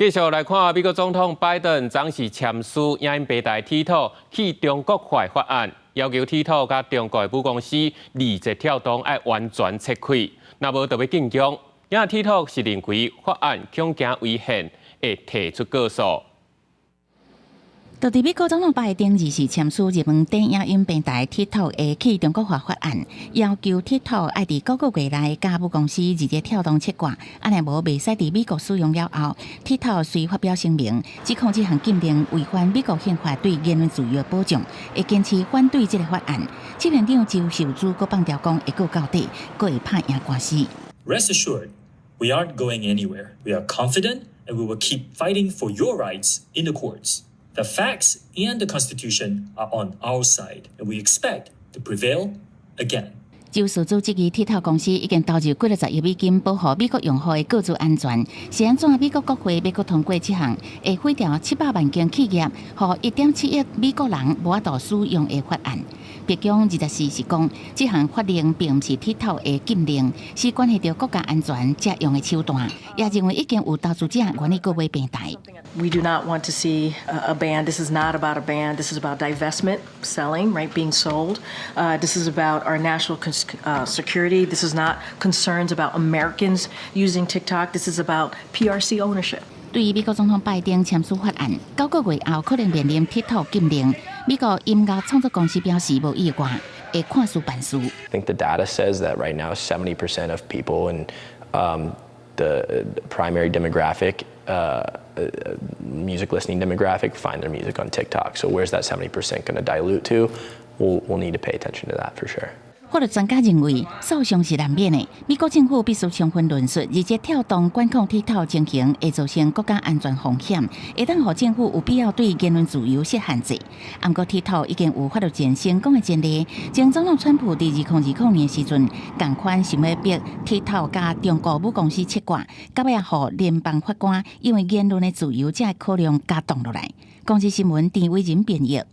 繼續來看美國總統拜登昨時簽署影音平台 TikTok 去中國化法案，要求 TikTok 佮中國的母公司字節跳動愛完全切開，若無就欲禁供。因為 TikTok 是認為法案恐驚違憲，會提出告訴。就佇美國總統拜登二時簽署熱門短影音平台 TikTok 的去中國化法案，要求 TikTok 愛佇九個月內佮母公司字節跳動切割，啊若無袂使佇美國使用了後，TikTok 隨發表聲明，指控這項禁令違反美國憲法對言論自由的保障，會堅持反對這个法案。執行長周受資閣放調講會告到底，閣會拍贏官司。 Rest assured, we aren't going anywhere. We are confident, and we will keep fighting for your rights in the courts. The facts and the Constitution are on our side, and we expect to prevail again. 周受資質疑 TikTok 公司已經投入幾若十億美金保護美國用戶的個資安全，是按怎美國國會欲閣通過這項會毀掉700萬間企業予1.7億美國人無法度使用的法案？白宮24是講，這項法令並毋是 TikTok 的禁令，是關係著國家安全才用的手段，也認為已經有投資者願意購買平台。 We do not want to see a ban. This is not about a ban. This is about divestment, selling, right, being sold. This is about our national security. This is not concerns about Americans using TikTok. This is about PRC ownership. 對於美國總統拜登簽署法案，9個月後可能面臨 TikTok 禁令。美國音樂創作公司表示無意外，會看事辦事。 I think the data says that right now 70% of people in the primary demographic, music listening demographic, find their music on TikTok. So where's that 70% going to dilute to? We'll need to pay attention to that for sure. 法律專家認為，訴訟是難免的。美國政府必須充分論述，字節跳動管控 TikTok 情形會造成國家安全風險，會當予政府有必要對言論自由設限制。毋過 TikTok 已經有法律戰成功的前例，前總統川普佇2020年時陣，仝款想欲逼 TikTok 佮中國母公司切割，到尾予聯邦法官因為言論的自由這个考量加擋落來。公視新聞陳偉仁編譯。